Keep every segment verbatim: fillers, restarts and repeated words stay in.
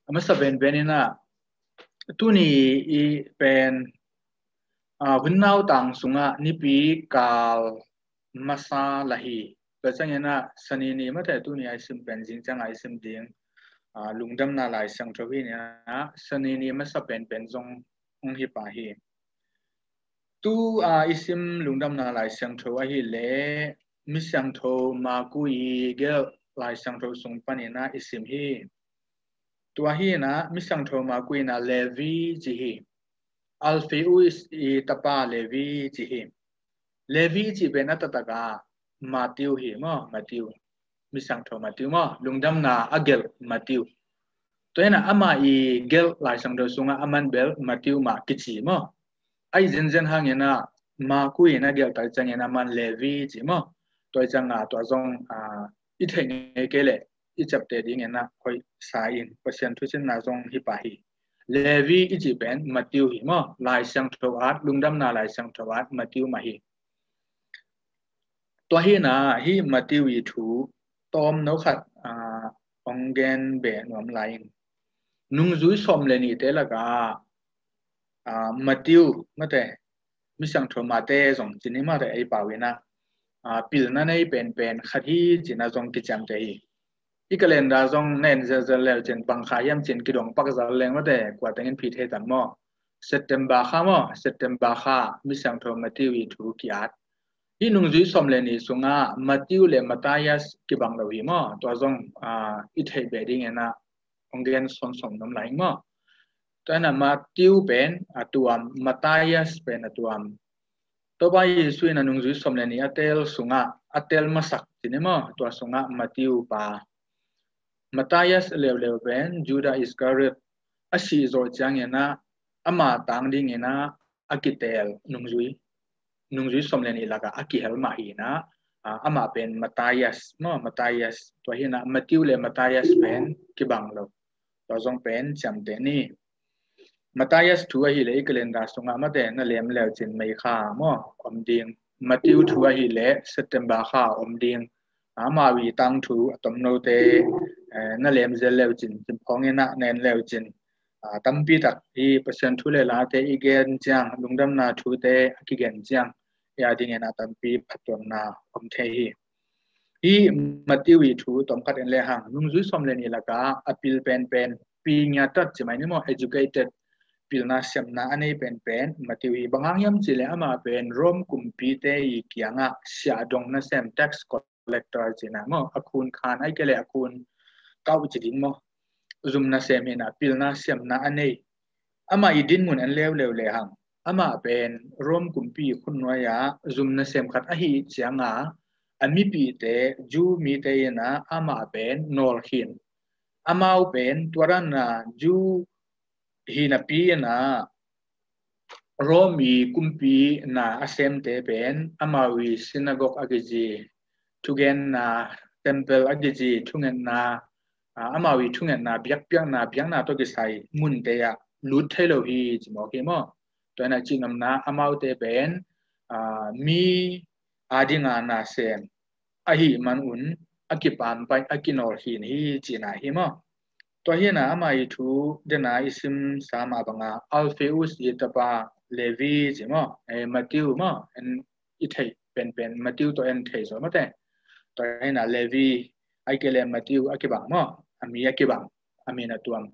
A masa penpen in ah, tuni i pen, ah, hun nautang sungah nipi kal masa la hi. Tua ciangin ah Sanini mate tuni a i sim pen zing ciang a i sim ding, ah, Lungdamna Lai Siangtho hi in ah, Sanini masa penpen zong hong hi pah hi. Tu a i sim Lungdamna Lai Siangtho ahih leh, mi siangtho Maku i gelh Lai Siangtho sung panin ah i sim hi. Tua hi in ah mi siangtho Maku in ah Levi ci hi. Alfeus i tapa Levi ci hi. Levi i cih pen a taktak ah Matthew hi maw, Matthew. Mi siangtho Matthew maw, Lungdamna a gelh Matthew. Tua hi in ah ama i gelh Lai Siangtho sungah aman bel Matthew mah kici maw. Ahi zenzen hangin ah Maku in a gelh tak ciangin aman Levi ci maw. Tua hi ciang a tua zong, ah, i theih ngei kei leh i ciapteh dingin ah hoih sa ing. Pasian thucinna zong hi pah hi. Levi i cih pen Matthew hi maw. Lai Siangtho at, Lungdamna Lai Siangtho at Matthew mah hi. Tua hi in ah hih Matthew i thu tawmno khat, ah, hong gen beh nuam lai ing. Nungzui sawm le nihte lakah, ah, Matthew mate, mi siangtho Mate zong ci ni mate ei pau in ah, ah, pilna nei penpen khat hi ci in ah zong kiciamteh hi. I calendar zong na en zelzel leu cin bang kha hiam cin kidong pak zal leng mate kua tengin phi thei tam maw. September kha maw, September kha mi siangtho Matthew i thu ki-at. Hih nungzui sawm le nih sungah Matthew le Matthias kibang lo hi maw. Tua zong, ah, i theih beh dingin ah hong gen sawnsawm nuam lai ing maw. Tua hi in ah Matthew pen a tuam, Matthias pen a tuam. Topa Jesu in a nungzui sawm le nih a teel sungah a teel masak ci ni maw. Tua sungah Matthew pa. Matthias leuleu pen Judah Iscariot a sih zawh ciangin ah ama tang dingin ah a kiteel nungzui, nungzui sawm le nih lakah a kihel mah hi in ah, ah, amah pen Matthias maw, Matthias. Tua hi in ah Matthew le Matthias pen kibang lo. Tua zong pen ciamteh ni. Matthias thu ahih leh i calendar sungah mate na lem leu cin May kha maw om ding. Matthew thu ahih leh September kha om ding. Amau i tangthu a tomnote, eh, na lem zel leu cin, cin phawng in ah na en leu cin, ah, tampi tak hi Pasian thu le late i gen ciang, lungdamna thute a kigen ciang, i a dingin ah tampi phattuamna om thei hi. Hih Matthew i thu tawmkhat en lehang, nungzui sawm le nih lakah a pil penpen, pi ngiat tak ci mai ni maw, educated, pilna siamna a nei penpen Matthew hi. Bang hang hiam cih leh amah pen Rome kumpite i kiangah siahdong nasem, tax collector ci in ah maw, a khun khan ahih kei leh a khun kauh ci ding maw, zum nasem hi in ah pilna siamna a nei. Amah i dinmun en leuleu lehang, amah pen Rome kumpi khutnuai ah zum nasem khat ahih ciang a, a mipihte, Jew mite in ah amah pen nawlkhin. Amau pen tua dan a Jew hi napi in ah Rome i kumpi na a semte pen amau i synagogue a kici, thugenna temple a kici, thungetna, ah, amau i thungetna, biakpiakna, biakna tawh kisai munte ah lut thei lo hi ci mawk hi maw. Tua hi in ah cihnopna amaute pen, ah, mi a ding a nasem ahih man un a kipampai, a kinawlkhin hi cihna hi maw. Tua hi in ah ama i thu den a i simsa mah bang a Alfeus i tapa Levi ci maw, eh, Matthew maw, en i theih penpen Matthew tawh en thei zaw mate. Tua hi in ah Levi ahih kei leh Matthew a kibang maw, a mi a kibang, a min a tuam.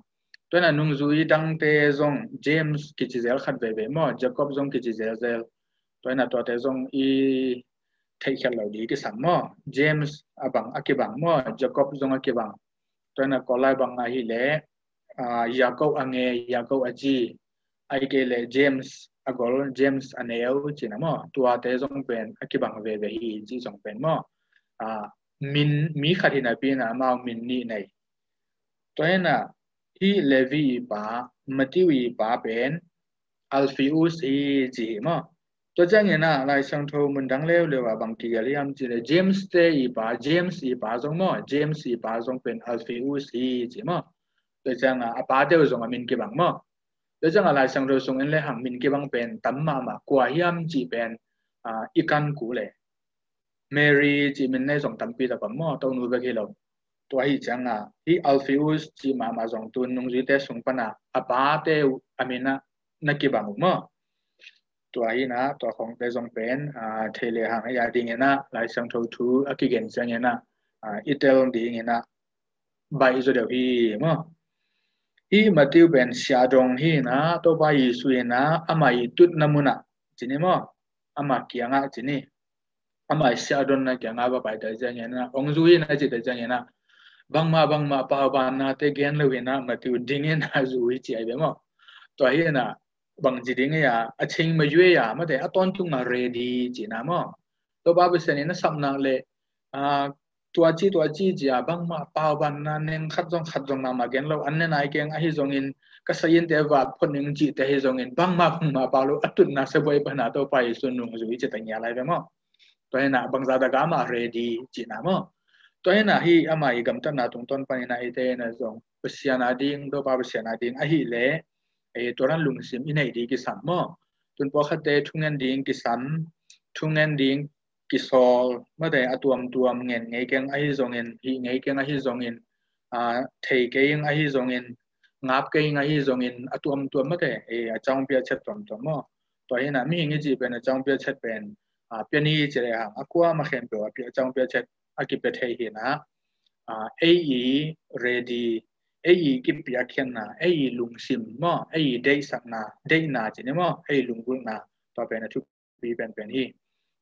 Tua hi in ah nungzui dangte zong James kici zel khat veve maw, Jacob zong kici zelzel. Tua hi in ah tuate zong i theihkhiat lo ding kisam maw. James a bang a kibang maw, Jacob zong a kibang. Tua hi in ah Kawllai bang ahih leh, ah, Jacob a nge, Jacob a zi, ahih kei leh James a gol, James a neu ci in ah maw. Tuate zong pen a kibang veve hi ci zong pen maw. Ah, min, mi khat hi napi in ah amau min nih nei. Tua hi in ah hih Levi i pa, Matthew i pa pen Alfeus hi ci hi maw. Tua ciangin ah Lai Siangtho mun dang leuleu ah bang kigelh hiam cih leh James te i pa, James i pa zong maw, James i pa zong pen Alfeus hi ci maw. Tua ciang a a pa deuh zong a min kibang maw. Tua ciang a Lai Siangtho sung en lehang min kibang pen tam mahmah, kua hiam cih pen, ah, i kan kul e. Mary cih min nei zong tampi tak om maw, tonu bek hi lo. Tua hi cianga hi Alpheus cih mahmah zong tun nungzuite sung pana a pate uh a minah na kibang uh maw? Tua hinah tua khongte zong pen thei le hang a ya dinginah Lai Siangtho thu a kigen cianginah i tel dinginah baih zaw deuh hi maw? Hi Matthew pen siahdong hinah Topa Jesu hinah ama i tutna munah cini maw? Ama kiangah cini ama i siahdonna kiangah va paita cianginah ong zu hinah cita cianginah bangmah bangmah paubanna te gen lo hinah Matthew dinginah zu hi ci ai ve maw? Tua hinah bangci ding a a ching ma yue a mate a tawntung ma ready cina maw? Topa Pasian in a sapnak le tua ci tua ci cia bangmah paubanna neng khat zong khat zong mahmah gen lo an ne nai keng ahi zongin ka sayinte vat phot ning cihte ahi zongin bangmah bangmah pau lo a tutna sabuai pana Topa Jesu nungzui cita ngia lai ve maw? Tua hinah bangza daga mah ready cina maw? Tua hinah hi ama i gamtatna tungtawn paninah ite na zong Pasian a ding Topa Pasian a ding ahi le tua ran lungsim i neih ding kisam maw? Tun pawlkhatte thungen ding kisam, thungen ding kisawl mate a tuamtuam ngen ngei keng ahi zongin hih ngei keng ahi zongin thei kei ing ahi zongin ngap kei ing ahi zongin a tuamtuam mate a caungpia chet tuamtuam maw? Tua hinah mihing i cih pen a caungpia chet pen pia ni ci le hang a kua ma khempeuh a pia caungpia chet a kipia thei hinah ei i ready ei i kipiakkhiatna ei i lungsim maw ei i deihsakna deihna cini maw ei lunggulhna tua pen a thupi penpen hi.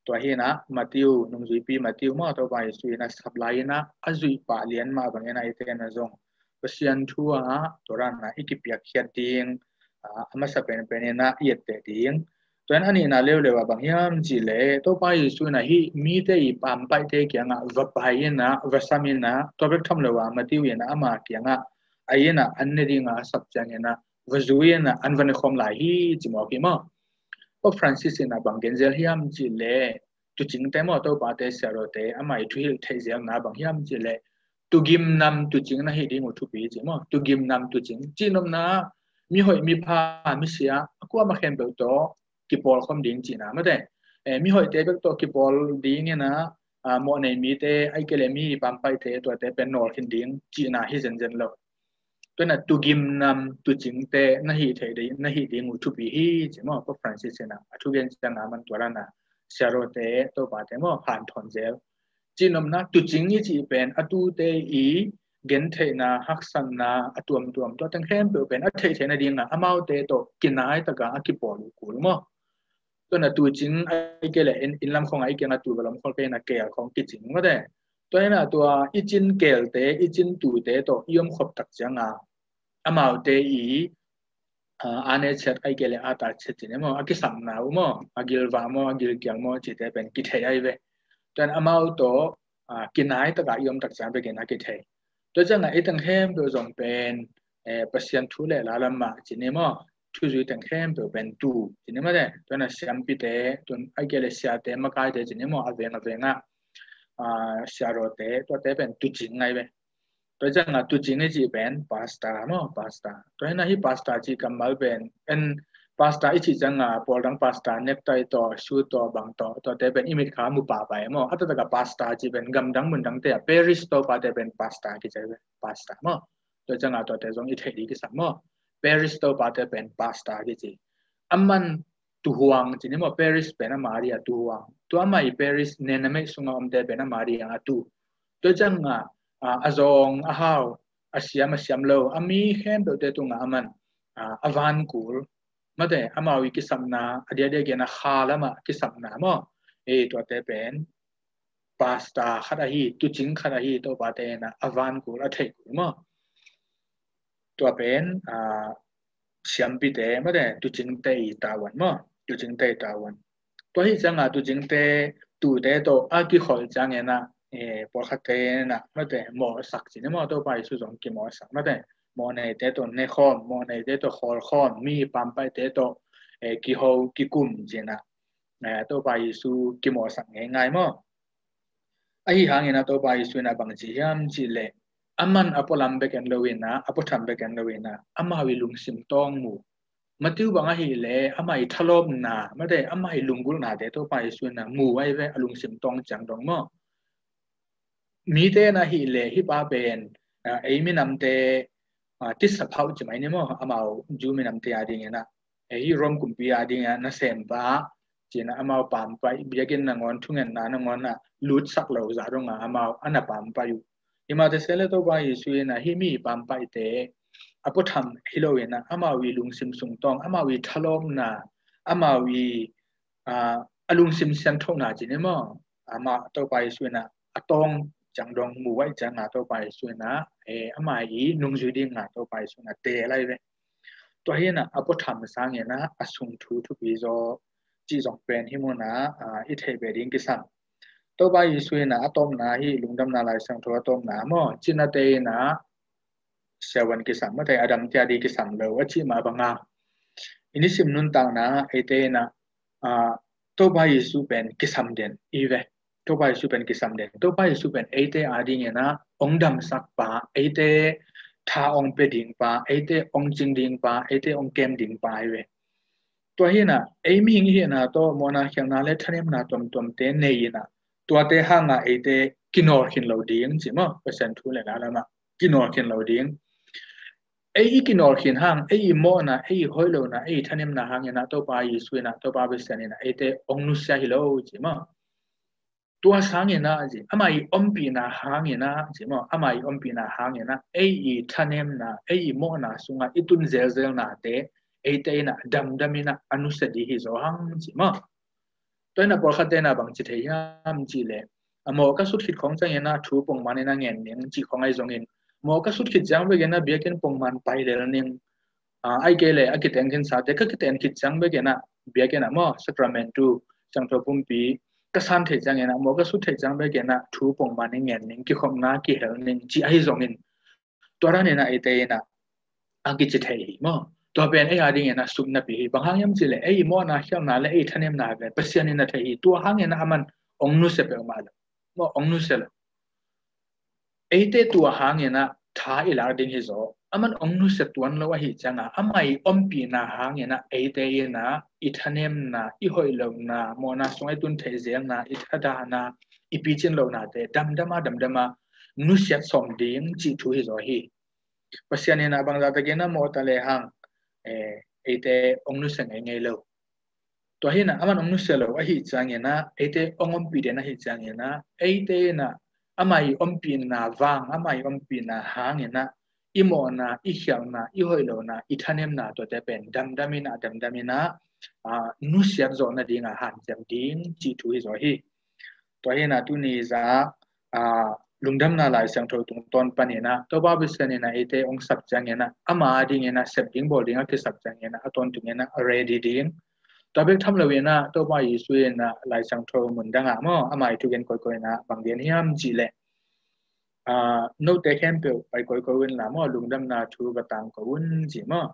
Tua hinah Matthew nungzuipi Matthew maw Topa Jesu inah sap lai inah a zuih pah lian mah bangin a ite na zong Pasian thu ah tua ranah i kipiakkhiat ding a masa penpen inah i etteh ding. Tua in a nihna leuleu ah bang hiam cih leh Topa Jesu inah hih mite i pampaihte kiangah va pai inah va sam inah tua bek tham lo ah Matthew inah ama kiangah a inah an ne dinga a sap ciang inah va zui inah an va ne khawm lai hi ci mawk hi maw? Pope Francis inah bang genzel hiam cih leh tucingte maw Topate siarote ama i thuhilh theihzelna bang hiam cih leh tugim nam tucing na hi ding uh thupi ci maw? Tugim nam tucing cihnopna mihoih mipha misia a kuama khempeuh tawh kipawl khawm ding cihna mate. Mihoihte bek tawh kipawl ding inah mawhnei mite aike le mi pampaihte tuate pen nawl khin ding cihna hi zenzen lo. Tua inah tugim nam tucingte na hih theih ding na hih ding uh thupi hi ci maw? Pope Francis inah a thugen cianga man tua ranah siarote Topate maw hanthawn zel. Cihnopna tucing i cih pen a tute i gentheihna haksatna a tuamtuam tua teng khempeuh pen a theihtheihna dinga amaute tawh kinai taka a kipawl uh kul maw? Tua inah tucing aike le inn lam khong aike a tu va lom khol pen a keel khong kicing mate. Tua inah tua i cin keelte i cin tute tawh i om khop tak cianga amaute i ane chiat aike le ata chiat cine maw a kisapna uh maw a gilva maw a gilkial maw cite pen kithei ai ve. Tua in amau tawh kinai taka i om tak ciang bekin a kithei. Tua cianga i teng khempeuh zong pen Pasian thu le la lam mah cine maw thuzui teng khempeuh pen tu cine mate. Tua inah siampite tun aike le siate makaite cine maw a veng a vengah siarote tuate pen tucing ngai ve. Tua cianga tucing i cih pen pasta maw pasta. Tua hinah hi pasta cih kammal pen en pasta i cih cianga pawldang pasta nektai tawh su tawh bang tawh tuate pen i mitkha mu pahpah e maw? A taktak a pasta cih pen gamdang mundangte a Paris topate pen pasta kici ve pasta maw? Tua cianga tuate zong i theih ding kisam maw? Paris topate pen pasta kici. Aman tuhuang cini maw Paris pen a Maria tuhuang. Tua ama i Paris nena meih sunga omte pen a Maria a tu. Tua cianga a zawng a hau a siam a siam lo a mi khempeuhte tunga aman a van kul mate amau i kisapna a diadia gen a kha lama kisapna maw? Ei tuate pen pasta khat ahi tucing khat ahi topate na a van kul a theih kul maw? Tua pen siampite mate tucingte i tavuan maw? Tucingte i tavuan. Tua hi cianga tucingte tute tawh a kikholh cianginah pawlkhatte na mate mawhsak cine maw Topa Jesu zong kimawhsak mate mawhneite tawh nekhawm mawhneite tawh khawlkhawm mi pampaihte tawh kiho kikum cinah Topa Jesu kimawhsak ngeingai maw? Ahi hangin a Topa Jesu inah bangci hiam cih leh aman a pualam bek en lo inah a puatham bek en lo inah amau i lungsim tawng mu. Matthew bang ahi le ama i thalawpna mate ama i lunggulhnate Topa Jesu inah mu ai ve a lungsim tawng ciang dong maw? mite na hi le hi pa pen, ah, ei minamte, ah, tisa phau ci mai ni maw, amau Jew minamte a dingin ah, ei hi Rom kumpi a dingin ah nasem pa, cina amau pampai, biakinn nangawn, thungetna nangawn ah lutsak lo zah dong a amau a na pampai uh. Hi mah te se le Topa Jesu in ah hi mi pampaite a puatham hi lo in ah amau i lungsim sung tawng, amau i thalawpna, amau i, ah, a lungsim sianthona ci ni maw, amah Topa Jesu in ah a tawng ciang dong mu vai ciang a Topa Jesu in ah, eh, amah i nungzui ding a Topa Jesu in ah te lai ve. Tua hi in ah a puatham sangin ah a sung thu thupi zaw cih zong pen hi mun ah, ah, i theih ve ding kisam. Topa Jesu in ah a tawpna hi Lungdamna Lai Siangtho a tawpna maw, cinate in ah siavuan kisam, mate Adam tia di kisam lo a cih mah banga, i nisim nuntakna eite in ah, ah, Topa Jesu pen kisam den i ve. Topa Jesu pen kisam den. Topa Jesu pen eite a dingin ah ong damsak pa, eite tha ong pia ding pa, eite ong cing ding pa, eite ong kem ding pa i ve. Tua hi in ah ei mihing i hihna tawh mawhna khialhna le thanemna tuamtuamte nei in ah tuate hang a eite kinawl khin lo ding ci maw, Pasian thu le la lam ah kinawl khin lo ding. Ei i kinawl khin hang, ei i mawhna, ei i hoih lohna, ei i thanemna hangin ah Topa Jesu in ah, Topa Pasian in ah eite ong nusia hi lo ci maw. Tua sangin ah ci, amah i ompihna hangin ah ci maw, amah i ompihna hangin ah ei i thanemna, ei i mawhna sungah i tun zelzelnate eite in ah damdam in ah a nusia ding hi zaw hang ci maw. Tua hi in ah pawlkhatte in ah bang ci thei hiam cih leh, a mawh ka sut khit khawng ciangin ah thu pongman in ah ngen ning cih khawng ahi zongin, mawh ka sut khit ciang bekin ah biakinn pongman pai lel ning, ah, ahih kei leh a kiteng khinsate ka kiteng khit ciang bekin ah biakinn ah maw, Sacramentu, Siangtho Pumpi ka san theih ciangin ah, mawh ka sut theih ciang bekin ah thu pongman in ngen ning, kikhopna kihel ning cih ahi zongin, tua dan in ah eite in ah a kici thei hi maw. Tua pen ei a dingin ah suknapi hi. Bang hang hiam cih leh ei i mawhna khialhna le ei i thanemna pen Pasian in ah thei hi. Tua hangin ah aman ong nusia peuhmah lo maw, ong nusia lo. Eite tua hangin ah tha i lak ding hi zaw. Aman ong nusia tuan lo ahih ciangin ah amah i ompihna hangin ah eite in ah i thanemna, i hoih lohna, mawhna sungah i tun theih zelna, i thadahna, i picin lohnate damdam a damdam a nusiat sawm ding cih thu hi zaw hi. Pasian in ah bangzah takin a mawh ta lehang, eh, eite ong nusia ngeingei lo. Tua hi in ah aman ong nusia lo ahih ciangin ah, eite ong ompih den ahih ciangin ah, eite in ah amah i ompihna vang, amah i ompihna hangin ah i mawhna, i khialhna, i hoih lohna, i thanemna tuate pen damdam in ah, damdam in ah, ah, nusiat zawh nading a hanciam ding cih thu hi zaw hi. Tua hi in ah tuni zah, ah, Lungdamna Lai Siangtho tungtawn panin ah Topa Pasian in ah eite ong sap ciangin ah, ama a dingin ah sep ding bawl ding a kisap ciangin ah a tawntung in ah a ready ding. Tua bek tham lo in ah Topa Jesu in ah Lai Siangtho mun dang ah maw, ama i thugen kawikawi in ah bang gen hiam cih leh, ah, note khempeuh pai kawikawi un la maw, lungdamna thu va tangko un ci maw.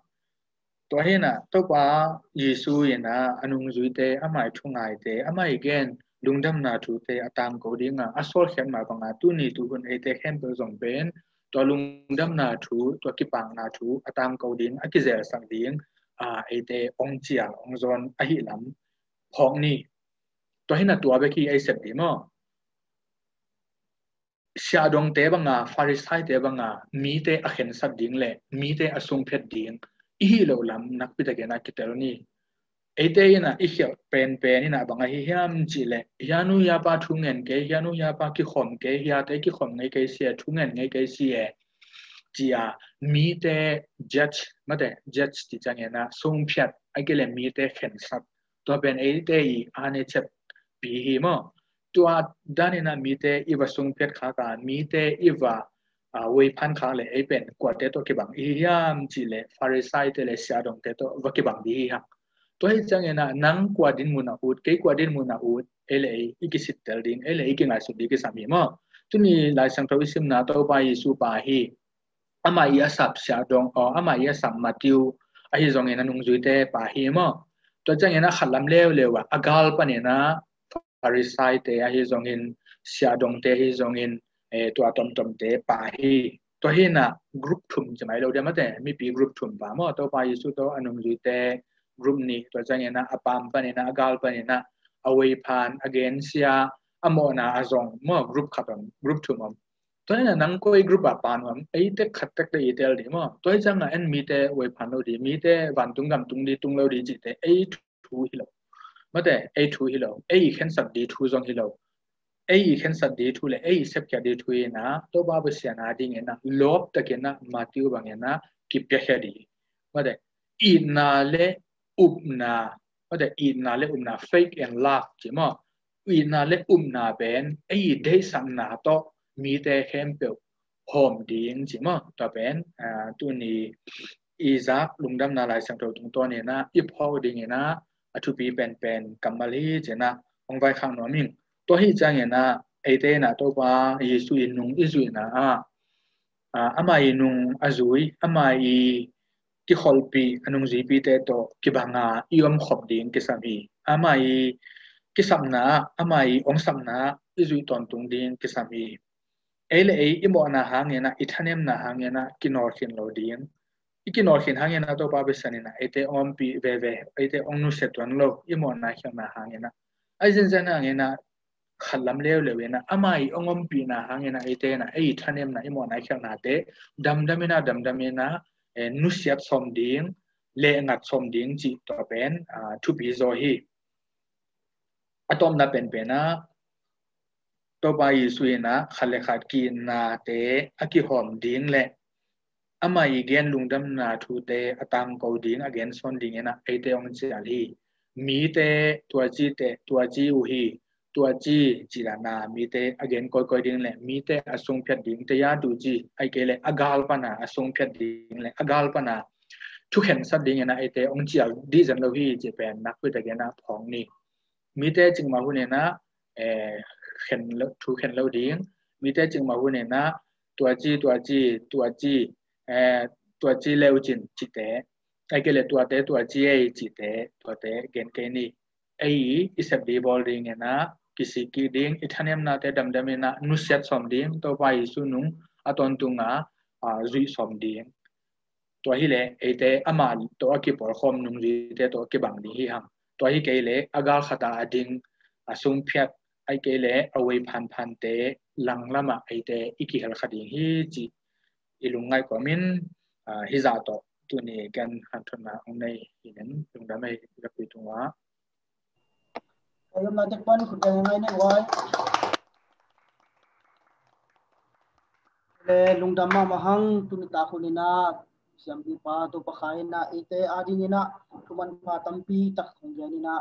Tua hi in ah Topa Jesu in ah a nungzuite, ama i thungaite, ama i gen lungdamna thute a tangko ding a a sawlkhiat mah bang a tuni tuhun eite khempeuh zong pen tua lungdamna thu, tua kipakna thu a tangko ding, a kizelsak ding, ah, eite ong cial, ong zawn ahih lam phawk ni. Tua hi in ah tua bek hi ei sep ding maw. Siahdongte bang a, Pharisaite bang a mite a khensat ding le mite a sungphiat ding i hih loh lam nakpi takin ah kitel ni. Eite in ah i khialh penpen in ah bang ahi hiam cih leh, hia nu hia pa thu ngen kei, hia nu hia pa kikhawm kei, hiate kikhawm ngei kei si e, thu ngen ngei kei si e, ci a mite judge, mate, judge cih ciangin ah sungphiat, ahih kei leh mite khensat. Tua pen eite i a nei chet pi hi maw. Tua dan in ah mite i va sungphiat khak a, mite i va, ah, veiphan khak leh ei pen kuate tawh kibang i hi hiam cih leh Pharisaite le siahdongte tawh va kibang ding hi hang. Tua hi ciangin ah nang kua dinmun ah ut, kei kua dinmun ah ut, ei le ei i kisittel ding, ei le ei kingaihsut ding kisam hi maw. Tuni Lai Siangtho i simna Topa Jesu pa hi. Ama i a sap siahdong, aw, ama i a sap Matthew ahi zongin a nungzuite pa hi maw. Tua ciangin a khat lam leuleu ah a gal panin ah Pharisaite ahi zongin, siahdongte ahi zongin, eh, tua tomtomte pa hi. Tua hi in ah group thum ci mai lo dia mate, mipi group thum pa maw, Topa Jesu tawh a nungzuite group nih, tua ciangin ah a pam panin ah, a gal panin ah, a veiphan, a gensia, a mawhna a zong maw, group khat om, group thum om. Tua hi na nang koi group ah pan om, eite khat tek te i tel ding maw. Tua hi ciangin en mite uai phan lo ding, mite vantung gam tung ding tung lo ding cihte ei thu hi lo. Mate, ei thu hi lo, ei khensat ding thu zong hi lo. Ei khensat ding thu le ei sepkhiat ding thu hi na, Topa Pasian a dingin a lawp takin a Matthew bangin a kipiakhia ding. Mate, itna le upna, mate, itna le upna, faith and love ci maw. Itna le upna pen ei deihsakna tawh mite khempeuh hawm ding ci maw. Tua pen, ah, tuni i zak lungdamna Lai Siangtho tungtawn in a i phawk dingin a a thupi penpen kammal hi ci-in a hong vaikhak nuam ing. Tua hi ciangin a eite in a Topa Jesu i nung i zuihna ah, ah, ama i nung a zui, ama i kikholhpih a nungzuipite tawh kibanga i om khop ding kisam hi. Ama i kisapna ah, ama i hong sapna ah i zuih tawntung ding kisam hi. Ei le ei i mawhna hangin a, i thanemna hangin a kinawlkhin lo ding. I kinawlkhin hangin a Topa Pasian in a eite hong ompih veve, eite hong nusia tuan lo, i mawhna khialhna hangin a. Ahi zenzen hangin a khat lam leuleu in a, ama i hong ompihna hangin a eite in a ei thanemna, i mawhna khialhnate damdam in a, damdam in a, eh, nusiat sawm ding, lehngat sawm ding cih tua pen, ah, thupi zaw hi. A tawpna penpen ah Topa Jesu in a khat le khat ki-itnate a kihawm ding le ama i gen lungdamna thute a tangko ding, a gensawn dingin a eite hong cial hi. Mite tua ci te, tua ci uh hi, tua ci ci dan a mite a gen kawikawi ding le mite a sungphiat ding te ya tu ci, ahih kei le a gal pan a a sungphiat ding le a gal pan a thukhensat dingin a eite hong cial dih zen lo hi ci pen nakpi takin a phawk ni. Mite cikmah hun in a, eh, khen lo, thu khen lo ding. Mite cikmah hun in a tua ci, tua ci, tua ci, eh, tua ci leu cin cihte, ahih kei le tuate tua ci ei cihte, tuate gen kei ni. Ei i sep ding bawl dingin a kisik kik ding, i thanemnate damdam in a nusiat sawm ding, Topa Jesu nung a tawntung a, ah, zuih sawm ding. Tua hi le eite amah tawh a kipawlkhawm, nungzuite tawh a kibang ding hi hang. Tua hi kei le a gal khat a a ding, a sungphiat, ahih kei le a uai phanphante langlam ah eite i kihel kha ding hi ci i lungngaih kawmin, ah, hih zah tawh tuni ken hanthotna hong nei hi nen, lungdam ei, i lakpui tungah. Kei om lai tek pan khut beng ngai nei uai. Le lungdam mahmah hang, tuni tak hun in a siampipa Topa Kha in a eite a dingin a thumanpha tampi tak hong gen in a,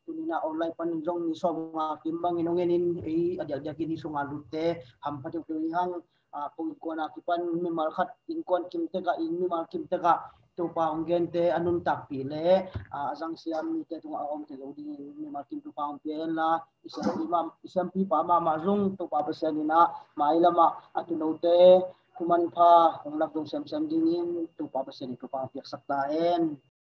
tuni in a online panin zong ni sawm nga kim bangin hong en in, ei a diakdiakin hih sungah lutte hampha deuhdeuh hi hang. Ah, ko innkuan a kipan mimal khat innkuan kim tek ah, inn mimal kim tek ah Topa hong gente a nuntakpih le, ah, a zangsiam mite tungah a om thei lo dingin mimal kim Topa hong pia hen la, i siampi mah, i siampipa mahmah zong Topa Pasian in a mailam ah a tuunote thumanpha hong lak dong semsem dingin Topa Pasian in thupha hong piaksak ta hen.